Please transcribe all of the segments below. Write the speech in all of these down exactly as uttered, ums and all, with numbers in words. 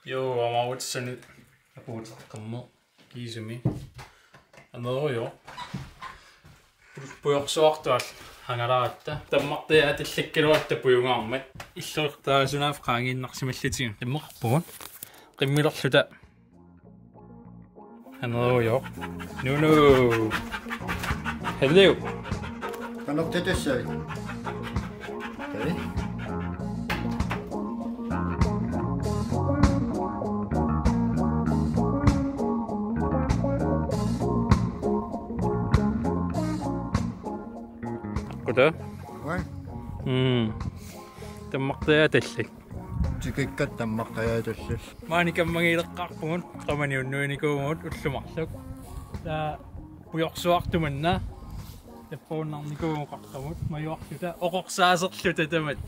Joo, aamma utsani apuuteqqammoq kiisami. Anerujoq. Pujorsuartual hangalaratta. Tammartiaatillakkaluarutta pujugaarmat. Illuertaa sunaaffa qaangiinnarsimallutigu. Tammarpugut. Qimmilerluta. Anerujoq. Nunu. Hello. Qanortitassavit? Okay. Kuta? Oi. Mm. Tammartiaatallak. Tikikkat tammartiaatallak. Maani kammagiileqqaarpugut, qamani unnuinikuuvugut ullut marluk. Taava pujorsuartut manna. Tappaannarnikuuvugut oqartumut, majuarluta, oqorsaaserluta tamat.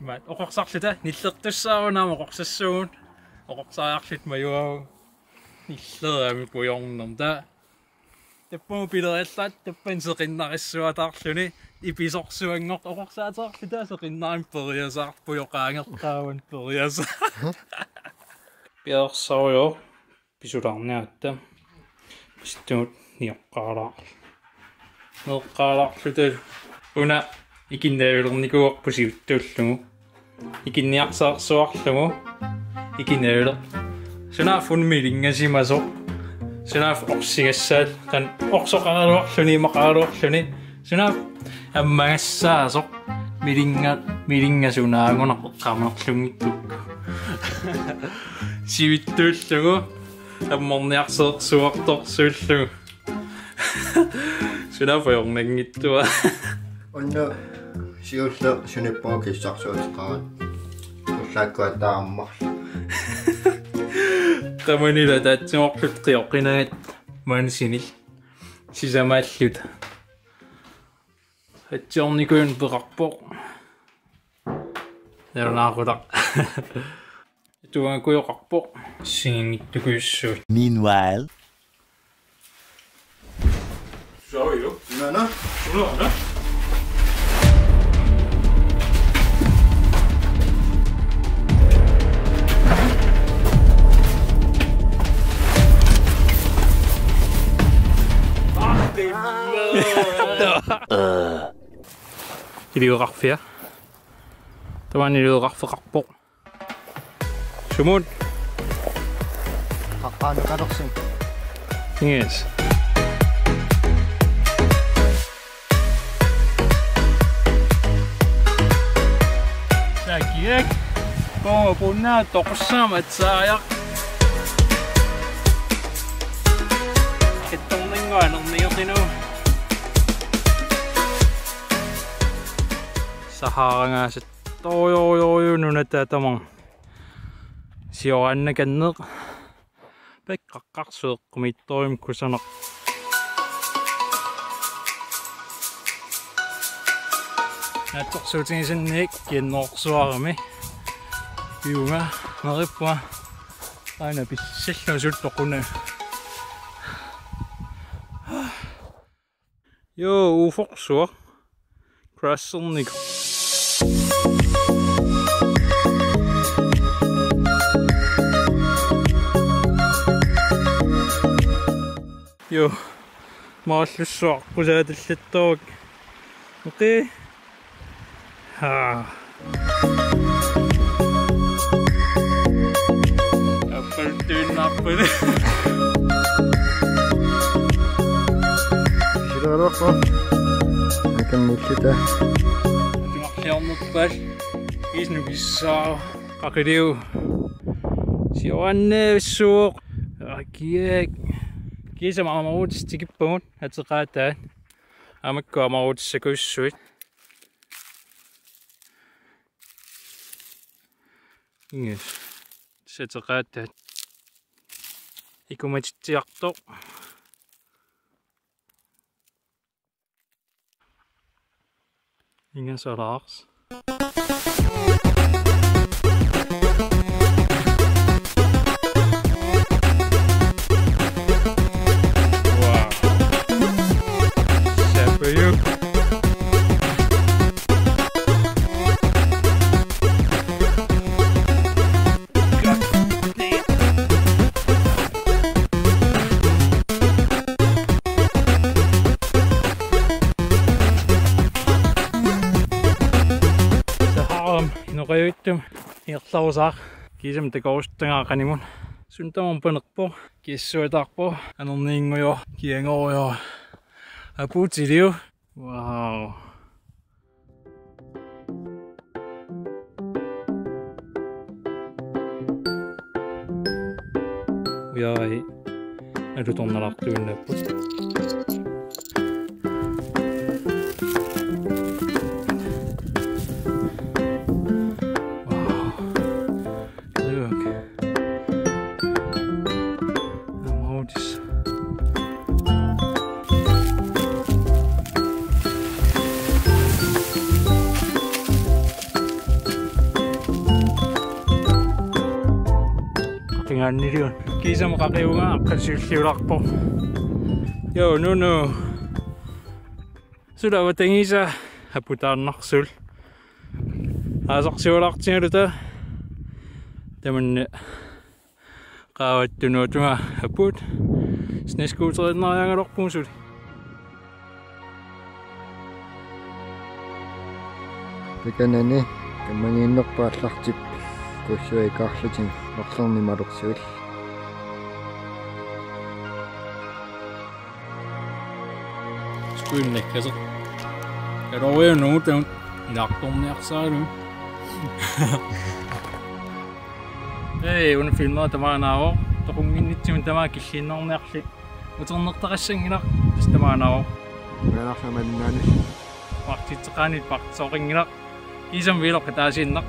Imaat, oqorsarluta, nillertussaavoq aamma oqorsassuugut. Oqorsariarluta majuavugut. Nilleriarami pujornermi. Taava Tappavut pileriallaat, tappavut seqinnarissuataarluni, ipisorsuanngortoq oqorsaateqarluta seqinnarami periasaarpoq, pujoq qaangertaavan periasaarpoq. Piareersarujoq, pisulaarniaratta, pisuttugut nioqqaalaar-, neqqaalaarluta una ikinnialernikuuarput sivitsuullugu. Ikinniarsaarsuarlugu. Ikinnialer-. Sunaaffa una milinngasimasoq. Sunaaffa orsigassaat. Qanoq orsoqaraluarluni, imaqaraluarluni. Sunaaffa ammagassaasoq. Milinga-, milinngasunaangunaq eqqaamalluunngitsukkut. Sivitsuullugu. Ammorniarsaarsuartorsuullugu. Sunaaffa ajornanngitsua. Unnu siulleq sunippoq kissarsuuteqaraat. Ullaakkut aamma. Qamani ila taatsimorluta qioqqinagit mansinil. Sisamaalluta. Atsiornikuuvoq peqarpoq. Nalunaaqutaq. Atuagakujoqarpoq. Sinngittukujussuit. Meanwhile. Suaviu? Nana? Unaana? Iliveqarfia. Tamanna iliveqarfeqarpoq. Sumut? Qaqqaanut kalersin. Yes. Sakiak. Ko punna toqussaama atsaaja. Kettorninngua nerniortinu. Saharangaasat. Tojojojo nunataat tamarmik. Sioraannakanneq. Peqqaqqarsueq qumittorim kusanaq. Naatsorsuutigisannik kiannersuarami. Piunga nerippua. Aana pissallugu suttoquna. Joo, uforsuaq. Crashernik. Joo, maallussuaq qusaatallattoq. Okay. Haa. Appaltuinnarput. Silaruaqqa. Akan nilluta. Timarliornerpaat. Isnukissaa. Qaqiliu. Sioraannavissuuq. Akiak. Kiisami amaruutissat tikippagut. Ateqaataat. Aamma makku amaruutissakujussuit. Yes. Ateqaataat. Ikumatitsiartoq. Ingasalaars. Wow. Sapajuk. Tum, ingerlarusaaq. Kiisami takorusuttagara qanimut. Suna tamaat panerpoq. Kiassuataarpoq. Anorniinngujoq. Kiangorujoq. Apuutiliu. Wow. Ujarai alutornalaartuinnapput. Wow. Look. Amoris. Qaqigaanniliun. Kiisami qaqiugaa aqqat siulliulaarpoq. Joo, Nuno. Suli avatangiisaa aputaannarsul. Aasarsiulaartigaluta tamanna qaavattunuutunga aput. Snescooteriinnariagaluarpugut suli. Takanani kammagiinnerpaallartip kussui kaarlutin orlerni malursivil. Skuinnakkasoq. Kaloriunut taanna ilaartorniarsaralugu. Hej, una filmera tamaanaavoq. Toqunnginnitsigut tamaat killiinnarniarli. Uternertaqassanngilaq, tassa tamaanaavoq. Uanarsamalinnaanis. Paartitseqaanit paartisooqanngilaq. Kiisami viiloq ataasiinnaq.